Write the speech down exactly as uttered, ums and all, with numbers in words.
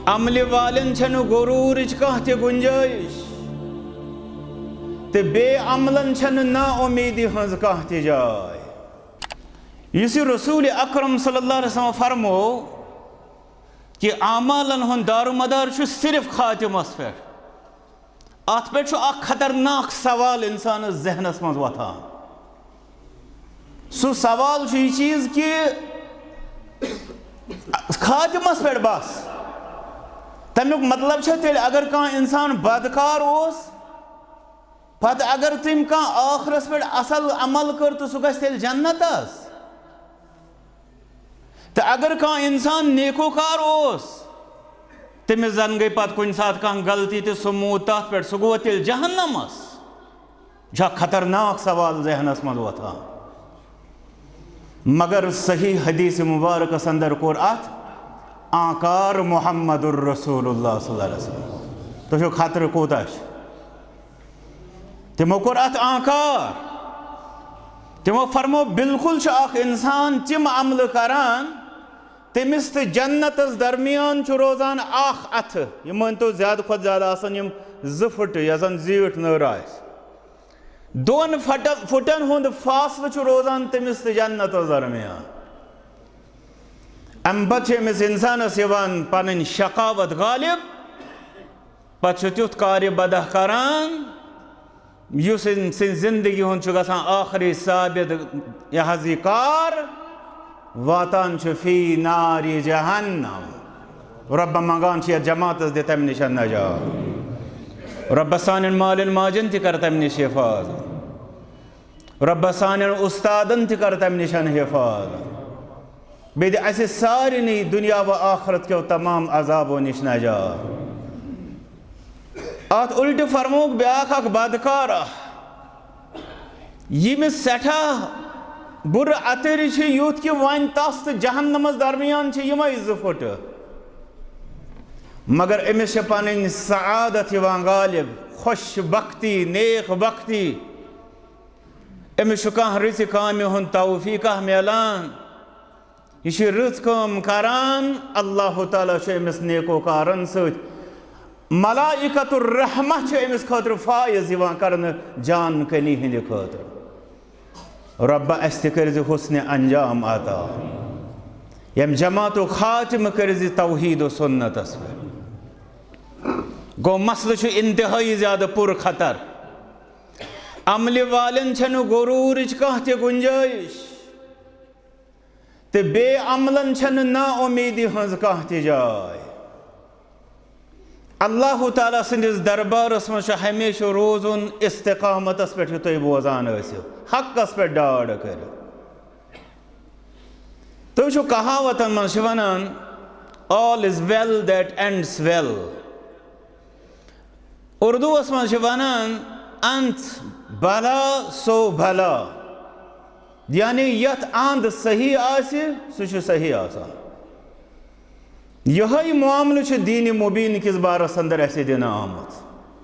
عملہِ والٮ۪ن چھنہٕ غروٗرٕچ کانٛہہ تہِ گُنجٲیِش، تہٕ بے عملن چھنہٕ نا اُمیدی ہٕنٛز کانٛہہ تہِ جاے۔ یُس یہِ رسول اکرم صلی اللہ علیہ وسلم فرمو کہِ اعمالن ہُنٛد دارمدار چھُ صرف خاتمس پٮ۪ٹھ، اتھ پٮ۪ٹھ چھُ اکھ خطرناک سوال انسانس ذہنس منٛز وۄتھان۔ سُہ سوال چھُ یہِ چیٖز کہِ خاتمس پٮ۪ٹھ بس۔ تمیُک مطلب چھا تیٚلہِ اگر کانٛہہ انسان بدکار اوس، پتہٕ اگر تٔمۍ کانٛہہ ٲخرس پٮ۪ٹھ اصل عمل کٔر تہٕ سُہ گژھِ تیٚلہِ جنتس؟ تہٕ اگر کانٛہہ انسان نیکوکار اوس، تٔمِس زن گٔے پتہٕ کُنہِ ساتہٕ کانٛہہ غلطی تہٕ سُہ موٗد تتھ پٮ۪ٹھ، سُہ گوٚو تیٚلہِ جہنمس؟ چھا خطرناک سوال ذہنس منٛز وۄتھان۔ مگر صحیح حدیث مبارکس اندر کوٚر اتھ آنکار محمد الرسول اللہ صلی اللہ علیہ وسلم۔ تُہۍ چھِو خطرٕ کوٗتاہ چھُ؟ تِمو کوٚر اتھ آنکار۔ تِمو فرمو، بالکل چھُ اکھ انسان تِم عملہٕ کران، تٔمِس تہٕ جنتس درمیان چھُ روزان اکھ اتھٕ۔ یہِ مٲنتو، زیادٕ کھۄتہٕ زیادٕ آسن یِم زٕ فُٹہٕ، یۄس زن زیٖٹھ نٔر آسہِ۔ دۄن فٹن، فُٹن ہُنٛد فاصلہٕ چھُ روزان تٔمِس تہٕ جنتس درمیان۔ امہِ پتہٕ چھِ أمِس انسانس یِوان پنٕنۍ شقاوت غالب، پتہٕ چھُ تیُتھ کارِ بدہ کران، یُس أمۍ سٕنٛزِ زندگی ہُنٛد چھُ گژھان ٲخری ثابت، یہِ حظ یہِ کار واتان چھُ فی نار جہنم۔ رۄبہ منٛگان چھِ یتھ جماعتس، دِ تمہِ نِش نجات۔ رۄبہ سانٮ۪ن مالٮ۪ن ماجن تہِ کر تمہِ نِش حفاظت۔ رۄبہ سانٮ۪ن استادن تہِ کر تمہِ نِش حفاظت۔ بیٚیہِ دِ اسہِ سارنٕے دنیا و آخرت کیو تمام عذابو نِش نجات۔ اتھ الٹہِ فرمووُکھ بیاکھ اکھ بدکار اکھ، ییٚمِس سٮ۪ٹھاہ بُرٕ اَتٕرۍ چھِ، یُتھ کہِ وۄنۍ تس تہٕ جہنمس درمیان چھِ یِمے زٕ فُٹہٕ۔ مگر أمِس چھِ پنٕنۍ سعادت یِوان غالب، خۄش بختی، نیک بختی۔ أمِس چھُ کانٛہہ رٕژِ کامہِ ہُنٛد توفیٖقہ میلان۔ یہِ چھِ رٕژ کٲم کران، اللہ تعالیٰ چھُ أمِس نیکوکارن سۭتۍ، ملائکۃ الرحمہ چھِ أمِس خٲطرٕ فائز یِوان کرنہٕ جان کنی ہٕنٛدِ خٲطرٕ۔ رۄبہ، اَسہِ تہِ کٔرۍ زِ حسنِ انجام عطا۔ ییٚمہِ جماعتُک خاتمہٕ کٔرۍ زِ توحید و سنتس پٮ۪ٹھ۔ گوٚو، مسلہٕ چھُ انتہٲئی زیادٕ پُر خطر۔ عملہِ والٮ۪ن چھنہٕ غروٗرٕچ کانٛہہ تہِ گُنجٲیِش، تہٕ بے عملن چھنہٕ نا امیدی ہٕنٛز کانٛہہ تہِ جاے۔ اللہ تعالیٰ سٕنٛدِس دربارس منٛز چھُ ہمیشہٕ روزُن استقامتس پٮ۪ٹھ، یہِ تُہۍ بوزان ٲسِو، حقس پٮ۪ٹھ ڈاڈ کٔرِو۔ تُہۍ چھِو کہاوتن منٛز چھِ ونان، "All is well that ends well"۔ اردوس منٛز چھِ ونان، "انت بھلا سو بھلا"، یعنی یتھ اند صحیح آسہِ، سُہ چھُ صحیح آسان۔ یِہوٚے معاملہٕ چھُ دین مبین کِس بارس اندر اَسہِ دِنہٕ آمُت۔